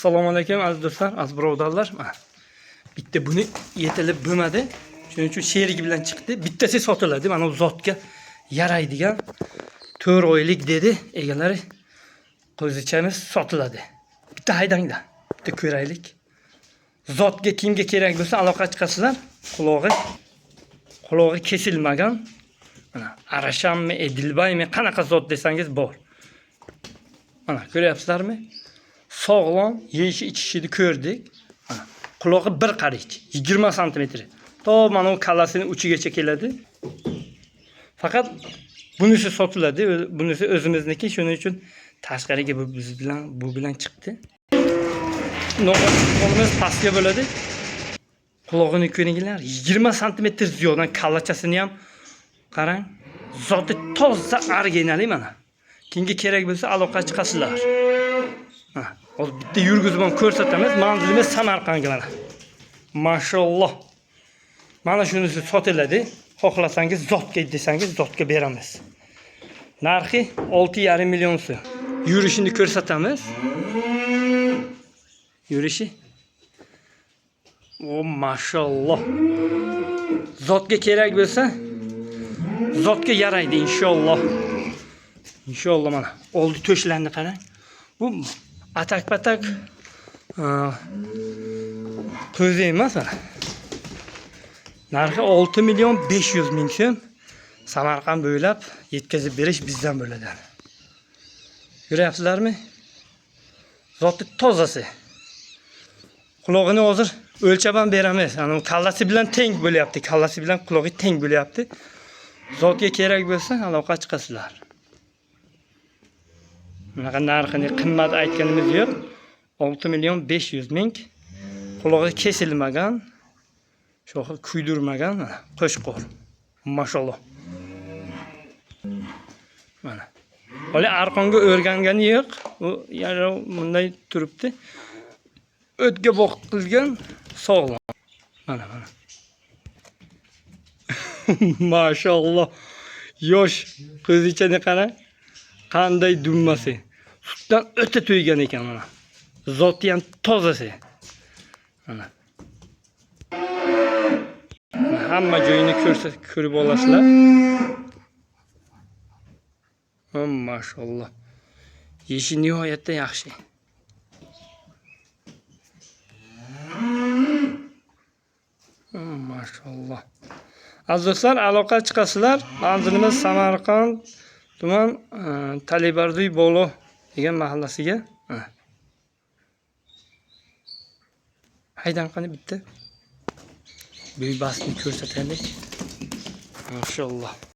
Assalomu alaykum aziz do'stlar, aziz birodarlar. Mana bitta buni yetilib bo'lmadi. Shuning uchun sherigi bilan chiqdi. Bittasi sotiladi. Mana bu zotga yaraydigan 4 oylik dedi egalari. Qo'zichamiz sotiladi. Bitta haydanglar. Bitta ko'raylik. Zotga kimga kerak bo'lsa aloqa chiqasizlar. Qulog'i kesilmagan. Mana Arashanmi, Edilbaymi, qanaqa zot desangiz bor. Mana ko'ryapsizlarmi? Sog'lom yeyishi ichishini ko'rdik. Mana qulog'i bir qarich, 20 santimetr. To mana u kallasini uchigacha keladi. Faqat bunisi sotiladi, bunisi o'zimizniki, shuning uchun tashqariga bu biz bilan bu bilan chiqdi. No'g'onimiz pastga bo'ladi. Qulog'ini ko'ringlar, 20 santimetr ziyodan kallachasini ham qarang. Zoti toza originali mana. Kimga kerak bo'lsa aloqa chiqasizlar. Ha, hozir bitta yurgizib ham ko'rsatamiz. Manzilimiz Samarqandga mana. Mashalloh. Mana shunisi sotiladi. Xohlasangiz zotga desangiz zotga beramiz. Narxi 6,5 million so'm. Yurishini ko'rsatamiz. Yurishi. O mashalloh. Zotga kerak bo'lsa zotga yaraydi inshaalloh. Inshaalloh mana oldi to'shlarni qarang. Bu atak patak qo'zi emas mana. Narxi 6 million 500 ming so'm. Samarqand bo'ylab yetkazib berish bizdan bo'ladi. Ko'ryapsizlarmi? Zoti tozasi. Qulog'ini hozir o'lchab ham beramiz. Ana kallasi bilan teng bo'lyapti. Kallasi bilan qulog'i teng bo'lyapti. Zotga kerak bo'lsa aloqa chiqasizlar. Bunaqa narxini qimmat aytganimiz yo'q. 6 million 500 ming. Qulog'i kesilmagan, shoxi kuydirmagan, mana qo'shqor. Mashalloh. Mana. Hali arqonga o'rgangani yo'q. U yarov bunday turibdi. O'tga boqilgan sog'lom. Mana mana. Mashalloh. Yosh qo'zichani qarang. Qanday dummasi. Sutdan o'ta to'ygan ekan mana. Zoti ham tozasi. Mana. Hamma joyini ko'rsa ko'rib olasizlar. Oh, mashalloh. Yeyishi nihoyatda yaxshi. Oh, mashalloh. Aziz do'stlar, aloqa chiqasizlar. Manzilimiz Samarqand tuman Talibarduy Bolo degan mahallasiga. Mana. Haydan qani bitta. Bo'ybasini ko'rsataylik. Mashalloh.